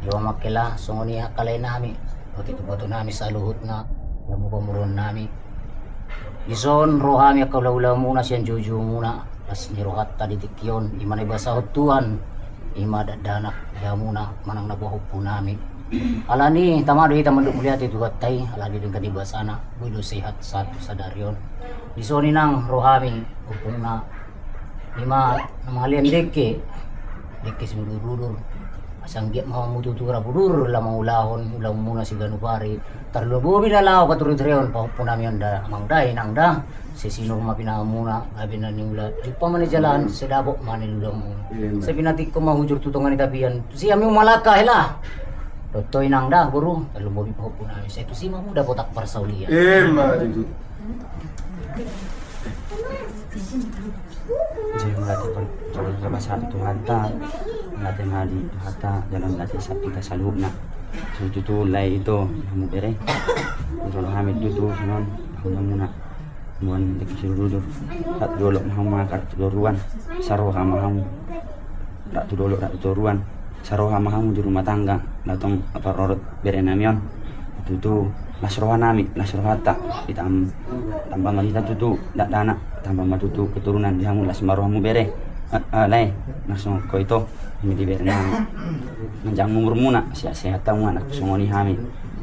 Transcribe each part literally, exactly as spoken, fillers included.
Ido ma hela songon i angka lae nami, dohot ituboto nami saluhutna, hamu pamoruon nami. Dison ro hami angka hulahulamuna sian joujou muna, las ni rohanta di tingki on, i ma na ibasahon Tuhan, i ma dakdanak di hamuna manang na pahompu nami. Alani i tama do hita mandok mauliate tu Tuhanta i, ala didenggan ni basana, boi do sehat sahat tu sadari on. Dison inang ro hami, ompungna, i ma na mangalean dengke, dengke simudurudur. Asa anggiat ma hamu tutu rap udur laho mangulahon ulaonmuna siganup ari. Tarlumobi na laho paturiturion pahompu nami on da, amang da, inang da. Sai sinur ma pinahanmuna, gabe na niula, jumpang ma na jalan, sai dapot ma na niluluanmuna. Sai pinatingkon ma hujur tu tonga ni tapian, tusi hami humalangka hela. Dohot ho inang da, boru, tarlumobi pahompu nami, sai tusi ma hamu dapotan parsaulian. Ima tutu. Jadi mauliate ma di Tuhanta, mauliate ma di Tuhanta, jala mauliate sian hita saluhutna. Tutu lae, ito hamu bere. Ro hami tutu songon pamoruonmuna. Muan dengke simudurudur. Rap tu dolok ma hamu, rap tu toruan. Saroha ma hamu. Rap tu dolok, rap tu toruan. Saroha ma hamu di rumah tangga, na tong aparorot bere nami on. Tutu las roha nami, las rohanta. Ditam-, tamba ma di hita tutu dakdanak, tamba ma tutu keturunan di hamu, las ma rohamu bere. Eh, eh, lae, langsung ho ito, hami di bere nami. Manjang umurmuna, sehat-sehat hamu, anak songon i hami.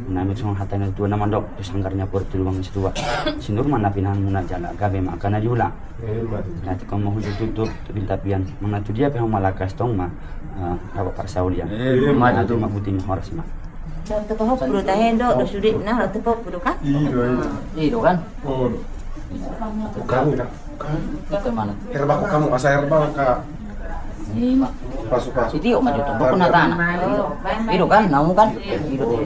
Nami songon hata ni natuatua na mandok, tu sanggar ni amporik tu lubang ni situa. Sinur ma na pinahanmuna jala gabe ma angka na niula. Ima tutu. Nanti kau mau hujur tutu tu bintapian. Manang tu dia pe hamu malangka, tong ma, eh, dapotan parsaulian. Ima tutu. Nanti ma putih ma horas ma. Rap tu pahompu do tahe do, do sude na, rap tu pahompu do kan? Ido, ido. Ido kan? Oh. Kamu na. Itu mana? Herbal kamu, asa herbal ka. Ima. Pasu-pasu. Itiop ma jo tu, bukan na tanah. Ido kan, namu kan? Ido tu.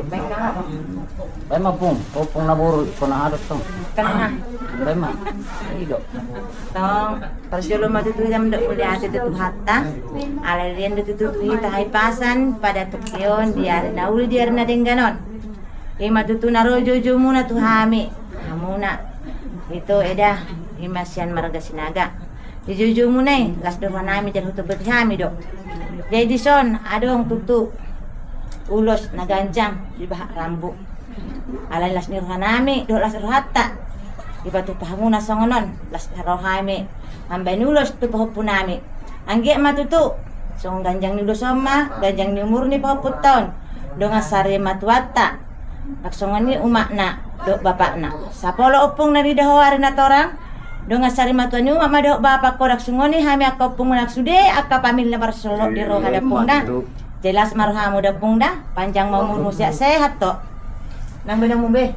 Baen ma, Pung, oh, Pung na boru, ingkon na adong tong. Tengah. Baen ma. Ido. Tong, parjolo ma tutu hita mandok mauliate tu Tuhanta. Ala dilean do tutu tu hita hahipason pada tingki on di ari na uli, di ari na denggan on. I ma tutu na ro joujoumuna tu hami, hamuna. Ito eda, i ma sian marga Sinaga. Di joujoumuna i, las do roha nami jala hutomboti hami do. Jadi dison, adong tutu ulos na ganjang di bahak rambu. Alai las ni roha nami dohot las rohanta, dipatupa hamuna songon on, las roha hami mambaen ulos tu pahompu nami. Anggiat ma tutu songon ganjang ni ulos on ma ganjang ni umur ni pahompunta on, dongan sarimatuanta, rap songon i umakna dohot bapakna. Sapolo ompung na nida ho ari na torang, dongan sarimatua ni umak ma dohot bapak ho, rap songon i hami angka ompungmuna sude angka pamili na marsolhot di roha da, Pung, da. Ima tutu. Jadi las ma rohamu da, Pung, da, panjang ma umurmu, sehat-sehat ho. Nang be, nang be.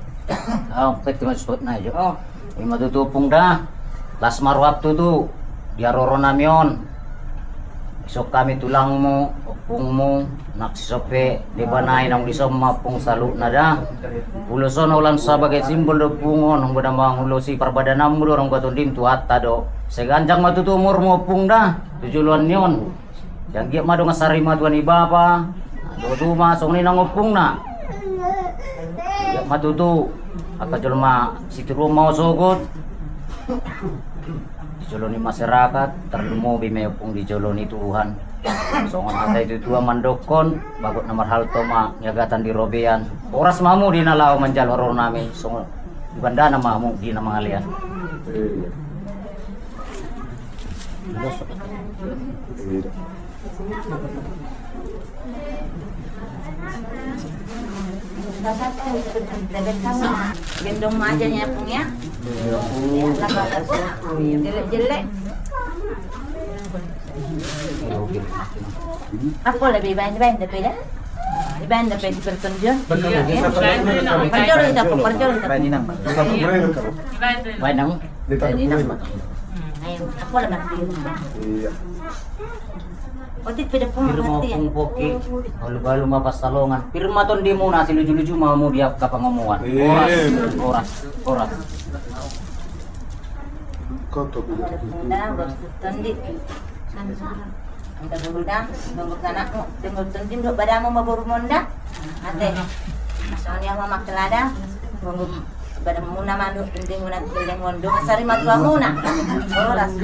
Oh, peti ma suhut na jo. Oh. Ima tutu, Pung, da. Las ma roham tutu. Di haroro nami on. Dison hami tulangmu, ompungmu, nang dison pe deba nai, nang dison ma, Pung, saluhutna da. Ulos on holan sabagai simbol do, Pung, on, on boi na mangulosi parbadananmu do, on angka tondim, Tuhanta do. Sai ganjang ma tutu umurmu, Pung, da. Tu joloan ni on. Sai anggiat ma dongan sarimatua ni bapa dohot uma songon i nang ompungna. Anggiat ma tutu angka jolma sitiruon ma ho sogot di jolo ni masyarakat, tarlumobi ma i, Ompung, di jolo ni Tuhan. Songon hata ni tuatua mandokkon, bagot na marhalto ma niagatan di robean. Horas ma hamu di na laho manjalo haroro nami, songon di bandana ma hamu di na mangalean. Gendong ma aja ya, Pung, ya. Jelek-jelek. Apa lebih banyak, banyak dapat, ya? Banyak dapat di pertunjukan. Perjolo kita, perjolo kita. Banyak. Ayo, aku lah mati. Iya. Otik pede pun. Pir ma, Pung, poki, alu-alu ma pansalongan. Pir ma tondimuna, siluju-luju ma hamu di angka pangomoan. Horas, horas, horas. Kau tu. Dah, bos tondi. Anda boru da, boru anakmu, boru tondim dohot badamu ma boru monda. Ate. Songon i ma makkelada, boru badamuna ma dohot tondimuna, tondimuna. Dongan sarimatuamuna. Horas.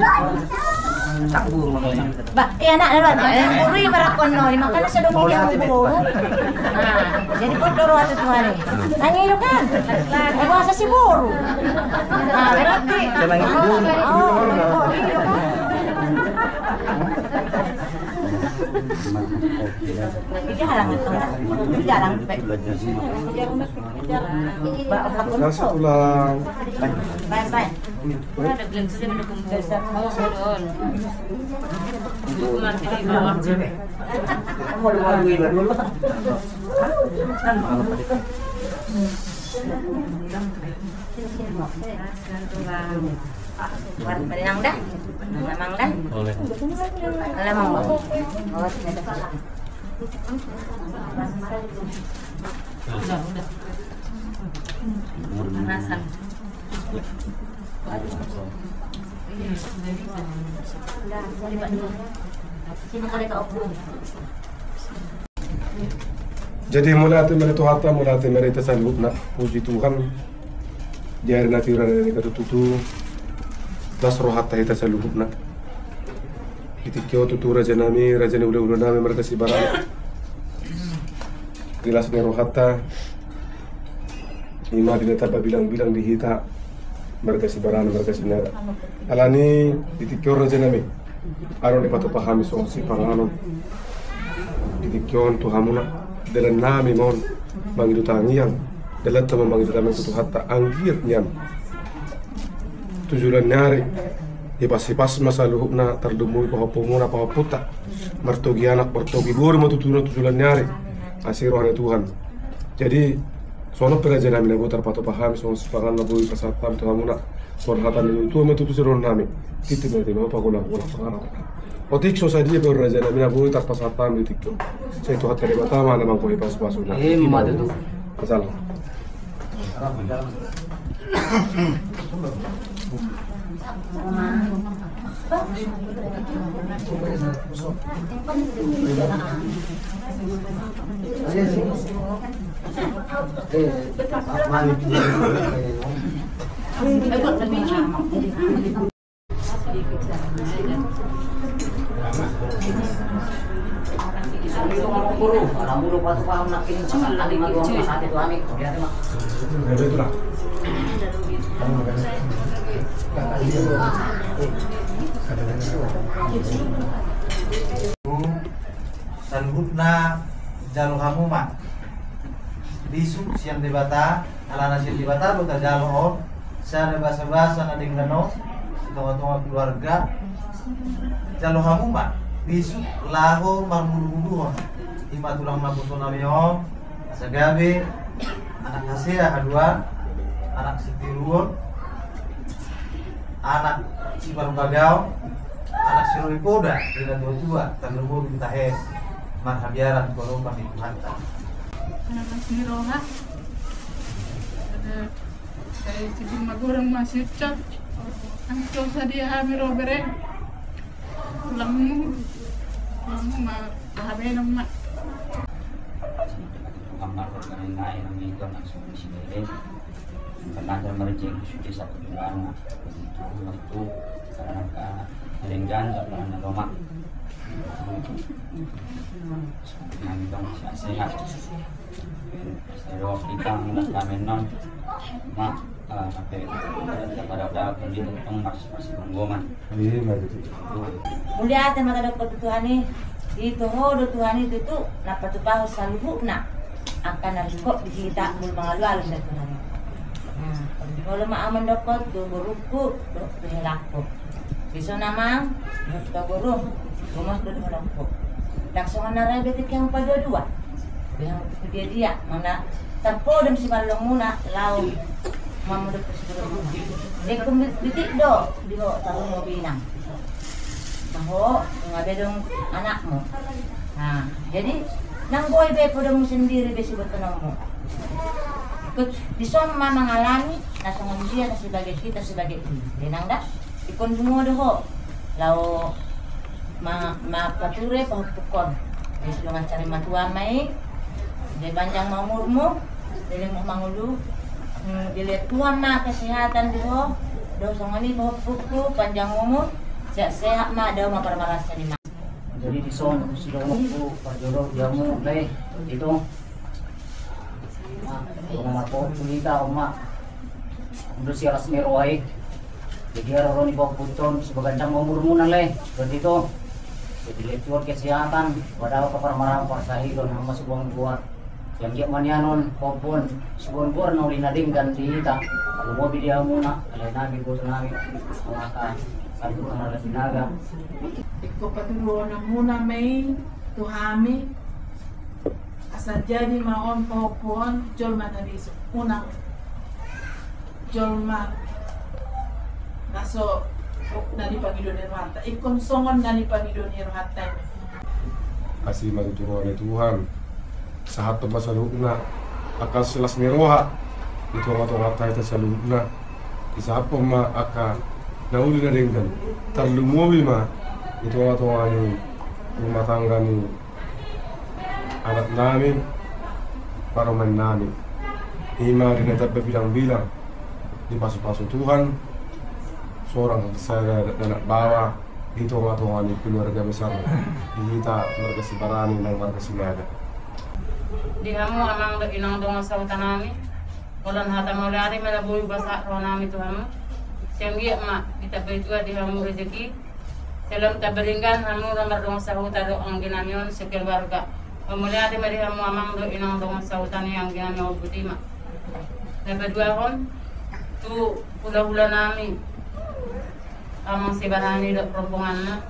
Ba, iya, anak, anak, anak, boru i barakon no, makana so dung dia boru. Nah, jadi podo roha tu Tuhan i. Nangis do kan? Eh, bahasa si boru. Nah, berarti. Senang itu. Oh, oh, iya, kan? Jalan, jalan, jalan. Ba, barakon no. Baik, baik. Buat menang dah. Menang dah. Oleh. Oleh, Mang. Oh, sudah. Udah, udah. Panasan. Jadi mauliate ma di Tuhanta, mauliate ma di hita saluhutna. Puji Tuhan, di ari na tua on, di ari na tutu, las rohanta hita saluhutna. Di tingki on tutu raja nami, raja ni hulahula nami marga Sibarana. Di las ni rohanta, ima di na tapabilangbilang di hita marga Sibarana, marga Sinara. Alani di tingki on raja nami, adong dipatupa hami songon sipanganon di tingki on tu hamuna. Dalan nami ma on mangido tangiang, dalanta ma on mangido tangiang tu Tuhanta, anggiat nian tu joloan ni ari, hipas-hipas ma saluhutna, tarlumobi pahompumuna, pahompunta, martogi anak, martogi boru ma tutu na tu joloan ni ari. Asi roha ni Tuhan. Jadi songon on pe raja nami na boi tarpatupa hami songon sipanganon na boi pasahat hami tu hamuna. Songon hata ni natuatua ma tutu sidohonon nami: Tintin ma i, tintin ma i, pagolang-golang panganon. Otik so sadia pe raja nami na boi tarpasahat hami di tingki on, sai Tuhanta Debata ma na manggohi pasupasuna. Ima tutu. Salam. Saluhutna jalo hamu ma bisuk sian Debata, alana sian Debata do tajalo on, sada basabasa na denggan on di tongatonga keluarga. Jalo hamu ma bisuk laho marmudumuduhon, ima tulang naposo nami on, asa gabe anak hasea haduan, anak sitiruon, anak siparbagaon, anak siroi poda di natuatua, tarlumobi tahe marhabiaran tu adopan ni Tuhanta. Anak las ni roha. Ada, saya sibuk magorang masih ucap. Ang so sadia hami ro bere. Tulangmu, tulangmu ma, habenom ma. Tukang markot na lain-lain, ang ito, ang sumisi bere. Karena ada mereka yang sudah satu keluarga. Itu, itu, karena ka, denggan, karena lomak. Nami dong sehat-sehat. Sedo kita mudah kami non. Ma, eh, sampai pada pada pendiri tong mas masih penggoman. Iya, betul. Mauliate ma tadokkon tu Tuhan i. Di toho do Tuhan i tutu na patupahon saluhutna angka na ringkot di hita, molo mangalualu sian Tuhan i. Nah, molo ma au mandokkon tu borungku dohot tu helangku. Dison amang, dohot tu boru, gomos do dohononku. Ndang songon na rai be tingki hamu paduadua. Be hamu tu diadia, mana tarpodom simalongmuna laho mamodom tu simalongmuna. Ingkon bitik do di ho tarlumobi inang. Bah ho, nga be dong anakmu. Nah, jadi nang boi be podommu sendiri be sibotononmu. Ikut dison ma mangalami na songon dia na sebagai hita sebagai i. Denang da, ingkon dungo do ho. Laho ma, ma pature pahompukkon. Jadi sedang cari matua ma i. Jadi panjang ma umurmu. Jadi mau mangulu. Hmm, jadi Tuhan ma kesehatan di ho. Do songon i pahompukku, panjang umur. Sehat-sehat ma, dao ma parmaraan ni ma. Jadi dison sidongan tu parjolo di hamu, Lae, itu. Nah, tu na marpahompu hita on ma. Molo silas ni roha i. Jadi haroro ni pahompu on, semoga ganjang ma umurmuna, Lae. Berarti itu. Jadi lebih kuat kesehatan, padahal keparmaraan parsahit on, hamu masuk uang buat. Yang dia manianon, pahompu on, sibuan-buan na uli na denggan di hita. Lumobi di hamuna, alai nami, boto nami, maka, aduh, marga Sinaga. Ingkon patuduhononmuna ma i tu hami, asa jadi ma on pahompu on, jolma na dison, unang jolma na so, na dipangido ni rohanta. Ingkon songon na dipangido ni rohanta i. Asi ma tutu roha ni Tuhan. Sahaphon ma saluhutna angka silas ni roha di tonga-tonganta hita saluhutna. Disahaphon ma angka na uli na denggan, tarlumobi ma di tonga-tonga ni rumah tangga ni anak nami, parumaen nami. Ima di na tamba bilang-bilang, dipasu-pasu Tuhan, sorang sada dakdanak baoa di tonga-tonga ni keluarga besar di hita marga Sibarani nang marga Sinaga. Di hamu amang dohot inang dongan sahuta nami, holan hata mauliate ma na boi hupasahat roha nami tu hamu. Sai anggiat ma ditambai Tuhan di hamu rejeki, sai lam tamba denggan hamu na mardongan sahuta dohot anggi nami on sekeluarga. Mauliate ma di hamu amang dohot inang dongan sahuta ni anggi nami on, botima. Na paduahon tu hula-hula nami, amang Sibarani dohot rombonganna.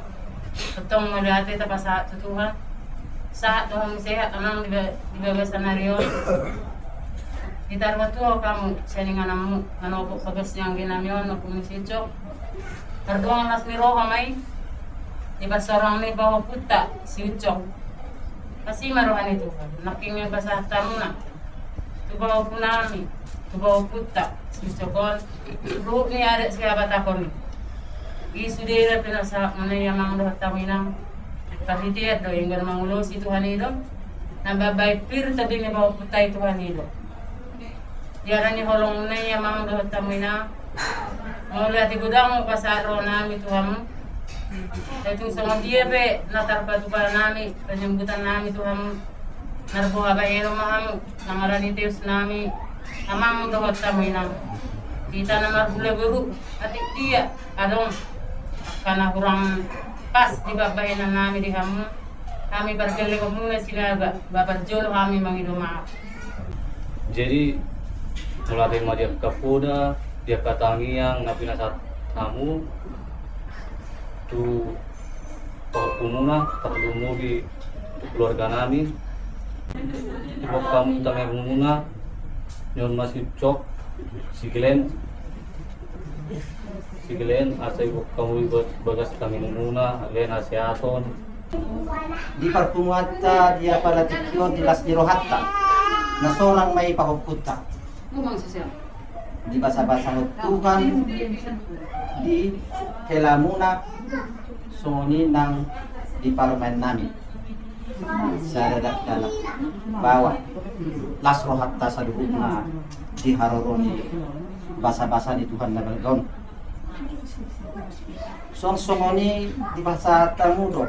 Tongtong mauliate tapasahat tu Tuhan. Sahat do hamu sehat amang di ba-, di bagasan ari on. Ditarima Tuhan hamu sian ingananmu, manopot bagas ni anggi nami on, ompung ni si Ucok. Tardongan las ni roha ma i di parsorang ni pahompunta si Ucok. Asi ma roha ni Tuhan, nangkin ma pasahat hamuna tu pahompu nami, tu pahompunta si Ucok on, ruhut ni adat Sihabatakhon i. I sude na pinasahatmuna i amang dohot hamu inang. Parhitean do i, ingkon mangulosi Tuhan i do. Na mambahen pir tonding ni pahompunta i Tuhan i do. Di ari ni holongmuna i amang dohot hamu inang, mauliate godang hupasahat roha nami tu hamu. Sai tung songon dia pe na tarpatupa nami, panjemputan nami tu hamu, marboha bahenon ma hamu, nang ala ni teus nami, amang dohot hamu inang. Hita na marhula boru, atik dia adong angka na hurang pas di pambahenan nami di hamu, hami pargellengonmuna Sinaga, ba parjolo hami mangido maaf. Jadi, mauliate ma di angka poda, di angka tangiang na pinasahat hamu tu pahompumuna, tarlumobi tu keluarga nami. Diboan hamu tangiangmuna, nion ma si Ucok, si Glenn. Si Glenn, asa diboan hamu di ba-, bagas tangiangmuna, ale na sehat on. Di parpunguanta, di apala tingki on, di las ni rohanta, na sonang ma i pahompunta. Di basa-basahon Tuhan di helamuna, songon i nang di parumaen nami. Sada dakdanak baoa, las rohanta saluhutna di haroro ni basa-basa ni Tuhan na balga on. Songon i dipasahat hamu do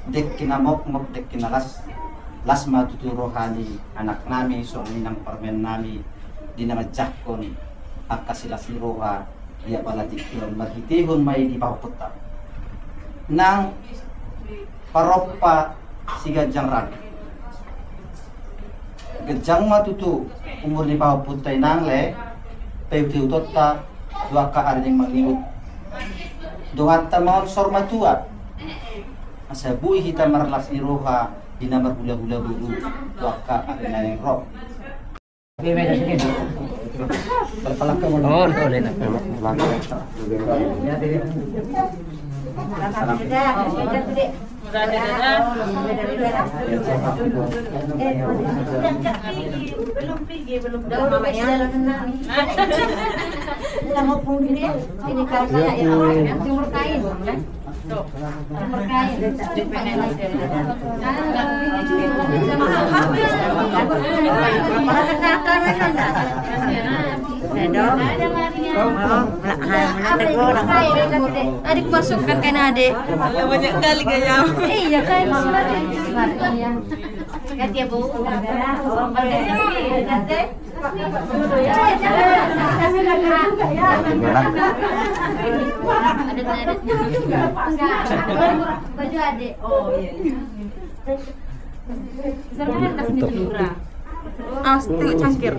dengki na mokmok, dengki na las, las ma tutu roha ni anak nami, songon i nang parumaen nami, di na manjangkon angka silas ni roha di apala tingki on, marhitehon ma i di pahompunta. Nang parompa siganjang rami. Ganjang ma tutu umur ni pahompunta inang, ale paihuthonta tu angka ari naeng mangihut. Donganta ma on saur matua, asa boi hita marlas ni roha di na marhula-hula boru tu angka ari naeng ro. Adik masukkan kan, adik. Banyak kali gaya. Iya kan. Ganti ya, Bu. Baju adik. Oh iya. Asti cangkir.